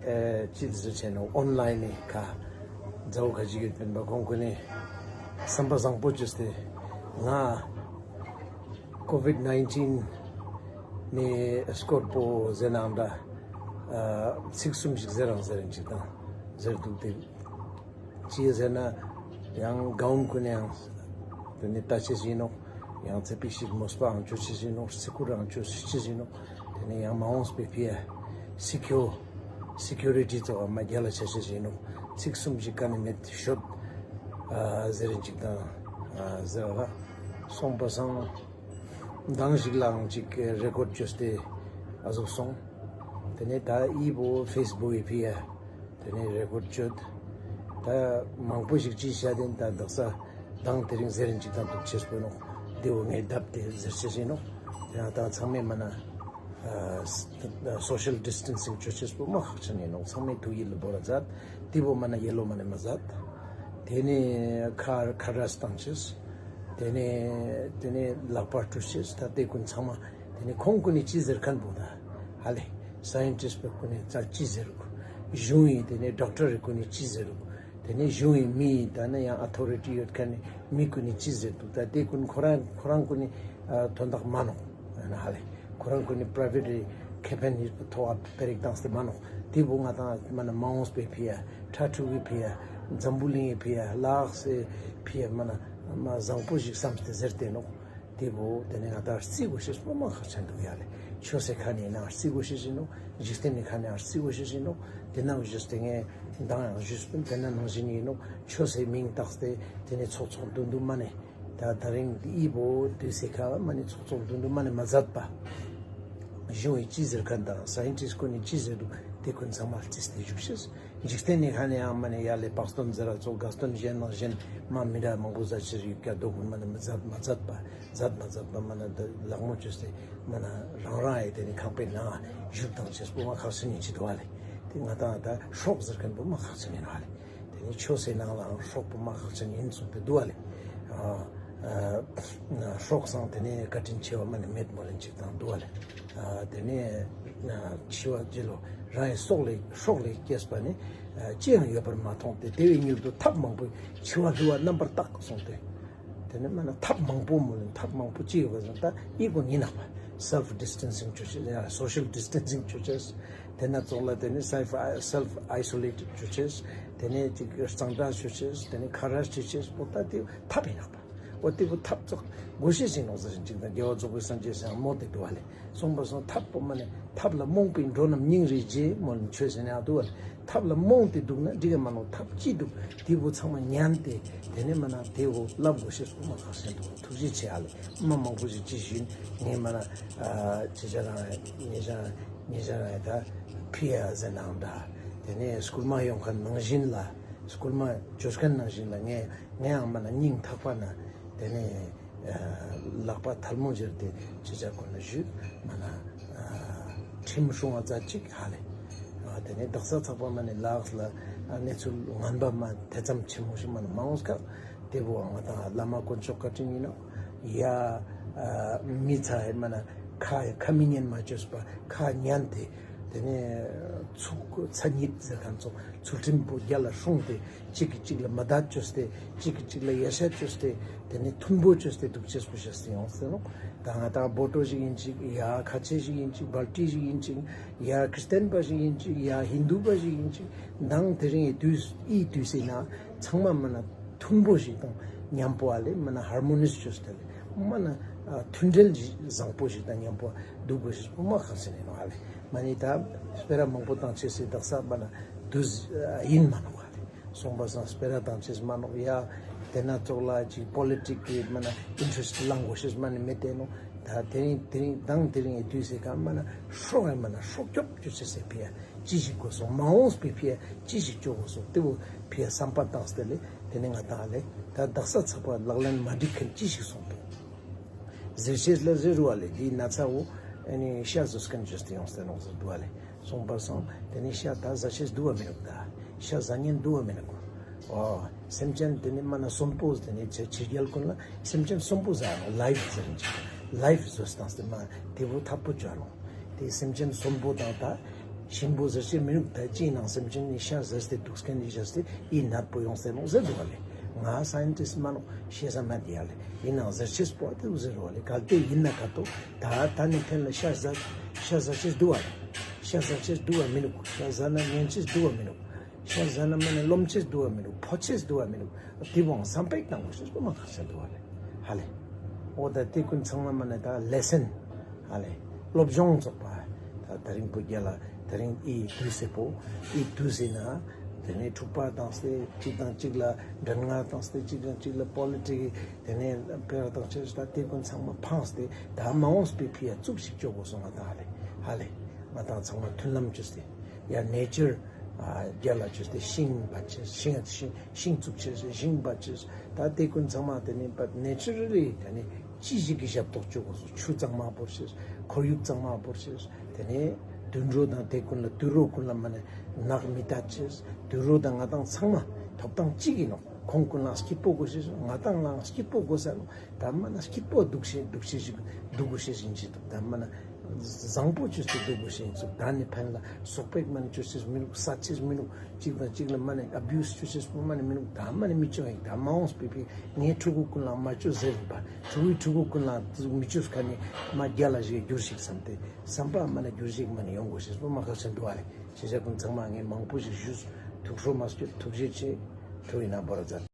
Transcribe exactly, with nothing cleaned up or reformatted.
ཨེ་ཅི་ཟེར་ཆེ་ནོ་ཨོན་ལའིན་ནི་ཁ་ཛའོ་ཁ་ཅིག་ཡོད་པིན་པ་ཁོང་ཀུན་ནི་བསམ་པ་བཟང་པོ་ཅོས་ཏེ་ང་ཀོ་ཝིཌ་ནའིན་ཊིན་ནི་སྐོར་པོ་ཟེར་ནའང་འདྲ་ཨ་ཚིག་གསུམ་ཞིག་ཟེར་རང་ཟེར་རིན་ཅིག་དང་ཟེར་འདུག་སྟེ། ཅི་ཟེར་ན་ཡང་གའུན་ཀུན་ནི་ཡང་དེ་ནི་ལྟ་ཅེས་ཨིན་ནོག། ཡང་ཚེ་པིག་ཤིག་མོས་པའང་ཅོ་ཅེས་ཨིན་ནོག། སི་ཀུར་རང་ཅོ་ཅེས་ཨིན་ནོག། དེ་ནི་ཡང་མ་འོངས་པའི་ཕི་ཡ་སི་ཀུར་སི་ཀུ་རི་ཊི་ཙོགས་མ་རྒྱལ་ལ་ཆ་ཅེས་ཨིན་ནོག། ཚིག་གསུམ་ཞིག་ཀ་ནི་མེད་ཤོད་ཨ་ཟེར་རིན་ཅིག་དང་ཨ་ཟེར་བ་སོང་པ་སང་། མདང་ཞིག་ལའང་ཅིག་རེ་ཀོརཌ་ཅོས་ཏེ་ཨ་ཟུག་སོང་། དེ་ནས་ད་འི་བོ་ཕེས་བུག་གི་ཕི་ཡ་དེ་ནས་རེ་ཀོརཌ་ཅོས། ད་མང་པོ་ཞིག་ཅི་བཤད་དེན་ད་དག་ས་མདང་དེ་རིང་ཟེར་རིན་ཅིག་དང་འདུག་ཅེས་པོ་ནོག། དེ་བོ་ངས་བརྡབ་སྟེ་ཟེར་ཅེས་ཨིན་ནོག། དེ་ཡང་ད་ཚང་མས་མ་ན་ཨ་སོ་ཤལ་ཌིས་ཊེན་སིང་ཅོ་ཅེས་པོ་མ་ཁག་ཅན་ཨིན་ནོག། ཚང་མས་ཐུགས་ཡིད་ལ་བོར་ར་མཛད། དེ་བོ་མ་ན་ཡེ་ལོ་མ་ནས་མ་མཛད། དེ་ནས་ཁ་ཁ་རས་བཏང་ཅེས། དེ་ནས་དེ་ནས་ལག་པ་བཀྲུ་ཅེས། ད་དེ་ཀུན་ཚང་མ་དེ་ནས་ཁོང་ཀུན་ནི་ཅི་ཟེར་ཁན་བོ་ད་ཧ་ལེ་སའིན་ཊིསཊ་པ་ཀུན་ནི་ཙ་ཅི་ཟེར་གོ། གཞུང་ཡིན་དེ་ནས་ཌོག་ཊར་རི་ཀུན་ནི་ཅི་ཟེར་གོ། དེ་ནས་གཞུང་ཡིན་མི་ཡིན་ད་ནི་ཡང་ཨ་ཐོ་རི་ཊི་ཡོད་ཁན་ནི་མི་ཀུན་ནི་ཅི་ཟེར་འདུག། ད་དེ་ཀུན་ཁོ་རང་ཁོ་རང་ཀུན་ནི་ཨ་དོན་དག་མ་ནོག་ཡང་ན་ཧ་ལེ། ཁོ་རང་ཀུན་ནི་པྲའི་ཝེཊ་རི་ཁེ་ཕན་ཡིན་པ་ཐོག་ཨ་པེ་རིག་བཏང་སྟེ་མ་ནོག། དེ་བོ་ང་དང་མ་ན་མ་འོངས་པའི་ཕི་ཡ་ཁྲ་ཕྲུག་གི་ཕི་ཡ་འཛམ་བུ་གླིང་གི་ཕི་ཡ་ལགས་སེ་ཕི་ཡ་མ་ན་མ་བཟང་པོ་ཞིག་བསམ་སྟེ་ཟེར་ཏེ་ནོག། དེ་བོ་དེ་ནས་ང་དང་རྩི་དགོས་ཤེས་པོ་མ་ཁག་ཅན་འདུག་ཡ་ལེ། ཆོས་སི་ཁ་ནས་ན་རྩི་དགོས་ཤེས་ཨིན་ནོག། འཇིག་རྟེན་ནི་ཁ་ནས་རྩི་དགོས་ཤེས་ཨིན་ནོག། དེ་ན་བཞུགས་ཏེ་ངས་མདང་ཡང་ཞུས་པིན། དེ་ན་ནང་བཞིན་ཨིན་ནོག། ཆོས་སི་མིང་བཏགས་ཏེ་དེ་ནས་ཚོགས་ཚོགས་འདུ་འདུ་མ་ནས། ད་ད་རིང་འི་བོ་དུས་སི་ཁ་མ་ནི་ཚོགས་ཚོགས་འདུ་འདུ་མ་ནི་མ་མཛད་པ། གཞུང་ཡི་ཅི་ཟེར་ཁན་དང་སའིན་ཊིསཊ་ཀུན་ནི་ཅི་ཟེར་འདུག། དེ་ཀུན་ཚང་མ་རྩིས་ཏེ་བཞུགས་ཤེས། འཇིག་རྟེན་ནི་ཁ་ནས་ཡང་མ་ནི་ཡ་ལེ་དཔག་དོན་ཟེར་ར་ཙོགས་དགའ་སྟོན་གཞན་ནང་བཞིན་མ་མི་འདྲ་མང་པོ་མཛད་ཅེས་ཡོད་ཀྱང་དོ་ཀུན་མ་ནི་མ་མཛད་མ་མཛད་པ། མཛད་མ་མཛད་པ་མ་ནི་ད་ལག་མོ་བཅོས་ཏེ་མ་ནི་རང་རང་ཡི་དེ་ནི་ཁང་པའི་ནང་བཞུགས་བཏང་ཅེས་པོ་མ་ཁག་ཅན་ཨིན་ཅི་འདུག་ཨ་ལེ། དེ་ང་དང་ད་སྲོག་ཟེར་ཁན་པོ་མ་ཁག་ཅན་ཨིན་ནོག་ཨ་ལེ། དེ་ནི་ཆོས་སི་ནང་ལའང་སྲོག་པོ་མ་ཁག་ཅན་ཨིན་གསུངས་ཏེ་འདུག་ཨ་ལེ། ཨ་ཨ་སྲོག་སང་དེ་ནི་བཀའ་དྲིན་ཆེ་བ་མ་ནི་མེད་མོལ་ལན་ཅིག་དང་འདུག་ཨ་ལེ། ཨ་དེ་ནི་ཨ་འཆི་བ་རྗེས་ལོ་རང་ཡི་སྲོག་ལས་སྲོག་ལས་སྐྱེས་པ་ནི་ཨ་ཅི་ཡང་ཡོད་པར་མ་མཐོང་སྟེ། དེ་བས་མྱུར་དུ་ཐབས་མང་པོས་འཆི་བ་བསླུ་བ་རྣམ་པར་དག་གསུངས་ཏེ། དེ་ནི་མ་ན་ཐབས་མང་པོ་མོལ་ལན་ཐབས་མང་པོ་ཅི་ཡོད་པ་ཟེར་ན་ད་འི་ཀུན་ཨིན་ནོག་པ། སེལཕ་ཌིས་ཊེན་སིང་ཅོ་ཅེས། ཡ་སོ་ཤལ་ཌིས་ཊེན་སིང་ཅོ་ཅེས། དེ་ན་ཙོགས་ལ་དེ་ནི་སེལཕ་སེལཕ་ཨའི་སོ་ལེཊ་ཅོ་ཅེས། དེ་ནི་ཅིག་གཙང་སྦྲ་ཅོ་ཅེས། དེ་ནི་ཁ་རས་ཅོ་ཅེས་པོ་ད་དེ་ཐབས་ཨིན་ནོག་པ། འོ་དེ་བོ་ཐབས་ཙོགས་དགོས་ཤེས་ཨིན་ནོག་ཟེར་ཅིག་དང་རྒྱལ་བ་རྫོགས་པའི་སངས་རྒྱས་སི་མོལ་ཏེ་འདུག་པ་ལེ། གསུངས་པ་སོང་ཐབས་པོ་མ་ནི་ཐབས་ལ་རྨོངས་པའི་འགྲོ་རྣམས་སྙིང་རེ་རྗེ་མོལ་ཆོས་ཟེར་ནས་ཨ་འདུག་པ་ལེ། ཐབས་ལ་རྨོངས་ཏེ་འདུག་ན་འགྲིག་གི་མ་ནོག། ཐབས་ཅི་འདུག་དེ་བོ་ཚང་མ་ཉན་ཏེ་དེ་ནས་མ་ན་དེ་བོ་བསླབ་དགོས་ཤེས་པོ་མ་ཁག་ཅན་འདུག། ཐུགས་རྗེ་ཆེ་ཨ་ལེ། མ་མང་པོ་ཞིག་ཅི་ཞུ་ཡིན་ངས་མ་ན་ཨ་ཅི་བྱ་རང་ཉེ་ཆ་ཉེ་ཆ་རང་ད་ཕི་ཡ་ཟེར་ནའང་འདྲ། དེ་ནས་སྐུལ་མ་ཡོང་ཁན་ནང་བཞིན་ལ་སྐུལ་མ་བཅོས་ཁན་ནང་བཞིན་ལ་ངས་ངས་ཡང་མ་ན་སྙིང་ཐག་པ་ན་དེ་ནས་ལག་པ་ཐལ་མོ་སྦྱར་ཏེ་ཅི་བྱ་དགོས་ན་ཞུ་མ་ན་ཁྲིམས་སྲུང་བ་ཙ་ཅིག་ཧ་ལེ། དེ་ནས་དག་ས་ཚགས་པ་མ་ནི་ལགས་ལ་གནས་ཚུལ་ངན་པ་མ་དེ་ཙམ་ཆེན་མོ་ཞིག་མ་ནི་མ་འོངས་ཀ་དེ་བོ་ང་དང་བླ་མ་དཀོན་མཆོག་བཀའ་དྲིན་ཡིན་ནོག། ཡ་མི་ཚ་ཡ་མ་ན་ཁ་ཁ་མི་ཉན་མ་བཅོས་པ་ཁ་ཉན་ཏེ་དེ་ནས་ཚུགས་ཚ་ཉིད་ཟེར་ཁན་ཚོ་ཚུལ་ཁྲིམས་པོ་རྒྱལ་ལ་སྲུང་སྟེ། གཅིག་གིས་གཅིག་ལ་མ་བརྡ་བཅོས་ཏེ། གཅིག་གིས་གཅིག་ལ་ཡ་ཤ་བཅོས་ཏེ། དེ་ནས་མཐུན་པོ་བཅོས་ཏེ་འདུག་ཅེས་པོ་ཤེས་ཏེ་ཡོང་སྟེ་ནོག། ད་ང་དང་བོ་ཊོ་ཞིག་ཡིན་ཅིག། ཡ་ཁ་ཆེ་ཞིག་ཡིན་ཅིག། བལ་ཏི་ཞིག་ཡིན་ཅིག། ཡ་ཁྲིས་ཏན་པ་ཞིག་ཡིན་ཅིག། ཡ་ཧིན་དུ་པ་ཞིག་ཡིན་ཅིག། མདང་དེ་རིང་ཡི་དུས་འི་དུས་སི་ན་ཚང་མ་མ་ན་མཐུན་པོ་ཞིག་དང་ཉམ་པོ་ཨ་ལེ་མ་ན་ཧར་མོ་ནིས་བཅོས་ཏེ་ལེ་མ་ན་མཐུན་འབྲེལ་བཟང་པོ་ཞིག་དང་ཉམ་པོ་འདུག་དགོས་ཤེས་པོ་མ་ཁག་ཅན་ཨིན་ནོག་ཨ་ལེ། མ་ནི་ད་སྤེ་ར་མང་པོ་བཏང་ཅེས་སི་དག་ས་མ་ན་དུས་ཡིན་མ་ནོག་ཨ་ལེ། སོང་པ་སང་སྤེ་ར་བཏང་ཅེས་མ་ནོག། ཡ་དེ་ན་ཙོགས་ལ་ཅིག་པོ་ལི་ཊིག་གི་མ་ན་ཨིན་ཊ་རེ་སྟ་བླང་དགོས་ཤེས་མ་ནི་མེད་དེ་ནོག། ད་དེ་རིང་དེ་རིང་དང་དེ་རིང་ཡི་དུས་སི་ཀ་མ་ན་སྲོག་ཡ་མ་ན་སྲོག་སྐྱོབ་ཅོ་ཅེས་སི་ཕི་ཡ་ཅི་ཞིག་དགོས་སོང་། མ་འོངས་པའི་ཕི་ཡ་ཅི་ཞིག་ཅོ་དགོས་སོང་། དེ་བོ་ཕི་ཡ་བསམ་པ་བཏང་སྟེ་ལེ་དེ་ནས་ང་དང་ལེ་ད་དག་ས་ཚགས་པ་ལག་ལེན་མ་འགྲིག་ཁན་ཅི་ཞིག་སོང་དུག། ཟེར་ཤེས་ལ་ཟེར་རུ་བ་ལེ་འདིའི་ན་ཚ་བོ་ཨ་ནི་ཤ་ཟོས་ཁན་ཅོས་ཏེ་ཡོང་སྟེ་ནོག་ཟེར་དུག་པ་ལེ། སོང་པ་སང་དེ་ནི་ཤ་ད་ཟ་ཤེས་དུག་པ་མི་ནུག། ད་ཤ་ཟ་ཉན་དུག་པ་མི་ནུག། འོ་སེམས་ཅན་དེ་ནི་མ་ན་སོན་པོ་དེ་ནི་ཕྱི་རྒྱལ་ཀུན་ལ་སེམས་ཅན་སོན་པོ་ཟ་ནོག། ལའིཕ་ཟེར་ཅིག་ལའིཕ་ཟོས་ཏང་སྟེ་མ་དེ་བོ་ཐབ་པོ་ཅོ་ནོག། དེ་སེམས་ཅན་སོན་པོ་དང་ད་ ཞིམ་པོ་ཟེར་ཅེས་མི་ནུག། ད་ཅི་ནང་སེམས་ཅན་ནི་ཤ་ཟ་སྟེ་དུག་མཁན་ནི་ཤ་ཟ་སྟེ་ཨི་ནད་པོ་ཡོང་སྟེ་ནོག་ཟེར་དུག་པ་ལེ། ང་སའིན་ཊིསཊ་མན་ནོག། ཤེས་ས་མེད་ཡ་ལེ། ཨིན་ནའང་ཟེར་ཅེས་པོ་ཨ་ཏེ་བོ་ཟེར་བ་ལེ། གལ་ཏེ་ཨིན་ན་ག་ཏོ་ད་ད་ནི་ཕན་ལ་ཤ་ཟ་ཤ་ཟ་ཅེས་དུག་པ་ལེ། ཤ་ཟ་ཅེས་དུག་པ་མི་ནུག། ཤ་ཟ་ན་ཉན་ཅེས་དུག་པ་མི་ནུག། ཤ་ཟ་ན་མ་ནེ་རློམ་ཅེས་དུག་པ་མི་ནུག། ཕོ་ཅེས་དུག་པ་མི་ནུག། ཏེ་བོའང་བསམ་པ་ཞིག་བཏང་དགོས་ཤེས་པོ་མ་ཁག་ཆེན་དུག་པ་ལེ། ཧ་ལེ། འོ་ད་ཏེ་ཀུན་ཚང་མ་མ་ནེ་ད་ལེ་སན། ཧ་ལེ། སློབ་སྦྱོང་ཙོགས་པ། ད་ད་རིང་པོ་རྒྱལ་ལ་ད་རིང་ཨི་དུས་སེ་པོ། ཨི་དུས་སེ་ན། ཏེ་ནེ་འཁྲུག་པ་བཏང་སྟེ་གཅིག་དང་གཅིག་ལ་འགྲན་ང་བཏང་སྟེ་གཅིག་དང་གཅིག་ལ་པོ་ལི་ཊིག་ཏེ་ནེ་ཕེ་ར་བཏང་ཅེས་ད་ཏེ་ཀུན་ཚང་མ་ཕངས་ཏེ་ད་མ་འོངས་པའི་ཕི་ཡ་ཙུག་ཞིག་ཅོ་དགོས་སོང་ང་ད་ཧ་ལེ། ཧ་ལེ། ང་དང་ཚང་མ་མཐུན་ལམ་ཅོས་ཏེ། ཡ་ནེ་ཅར་རྒྱལ་ལ་ཅོས་ཏེ་ཤིང་བ་ཅེས་ཤིང་ཤིང་ཤིང་བཙུགས་ཅེས་ཤིང་བ་ཅེས་ད་ཏེ་ཀུན་ཚང་མ་ཏེ་ནེ་བ་ནེ་ཅར་ལི་ཏེ་ནེ་ཅི་ཞིག་གི་ཞབས་ཏོག་ཅོ་དགོས་སོ། ཆུ་གཙང་མ་བོར་ཅེས་ཁོར་ཡུག་གཙང་མ་བོར་ཅེས་ཏེ་ནེ་དུད་འགྲོ་དང་ཏེ་ཀུན་ལ་དུད་འགྲོ་ཀུན་ལ་མ་ནེ་ནག་མི་ལྟ་ཅེས། དུད་འགྲོ་དང་ང་དང་ཚང་མ་ཐོབ་ཐང་གཅིག་ཨིན་ནོག། ཁོང་ཀུན་ལའང་སྐྱིད་པོ་དགོས་ཤེས་ང་དང་ལའང་སྐྱིད་པོ་དགོས་ས་ནོག། ད་མ་ནེ་སྐྱིད་པོ་དུག་ཤེས་དུག་ཤེས་ཤིག་དུག་དགོས་ཤེས་ཨིན་ཅི་དུག། ད་མ་ནེ་བཟང་པོ་ཅོས་ཏེ་དུག་དགོས་ཤེས་ཨིན་ཅི་དུག། ད་ནི་ཕན་ལ་སོག་པོ་ཞིག་མ་ནེ་ཅོ་ཅེས་མི་ནུག། ས་ཅེས་མི་ནུག། གཅིག་དང་གཅིག་ལ་མ་ནེ་ཨ་བིའུ་སི་ཅོ་ཅེས་པོ་མ་ནེ་མི་ནུག། ད་མ་ནེ་མི་ཅོ་ཡིན། ད་མ་འོངས་པའི་ཕི་ངའི་ཕྲུ་གུ་ཀུན་ལའང་མ་ཅོ་ཟེར་བ། ཕྲུ་གུའི་ཕྲུ་གུ་ཀུན་ལའང་མི་ཅོ་ཁན་ནི་མ་རྒྱལ་ལ་ཞིག་གྱུར་ཞིག་བསམ་སྟེ་བསམ་པ་མ་ནེ་གྱུར་ཞིག་མ་ནེ་ཡོང་དགོས་ཤེས་པོ་མ་ཁག་ཆེན་དུག་པ་ལེ། ཤེས་བྱ་ཀུན་ཚང་མ་ངས་མང་པོ་ཞིག་ཞུས། ཐུགས་ཁྲོ་མ་སྐྱོད། ཐུགས་རྗེ་ཆེ། ཐུགས་ཡིན་ན་བོར་མཛད།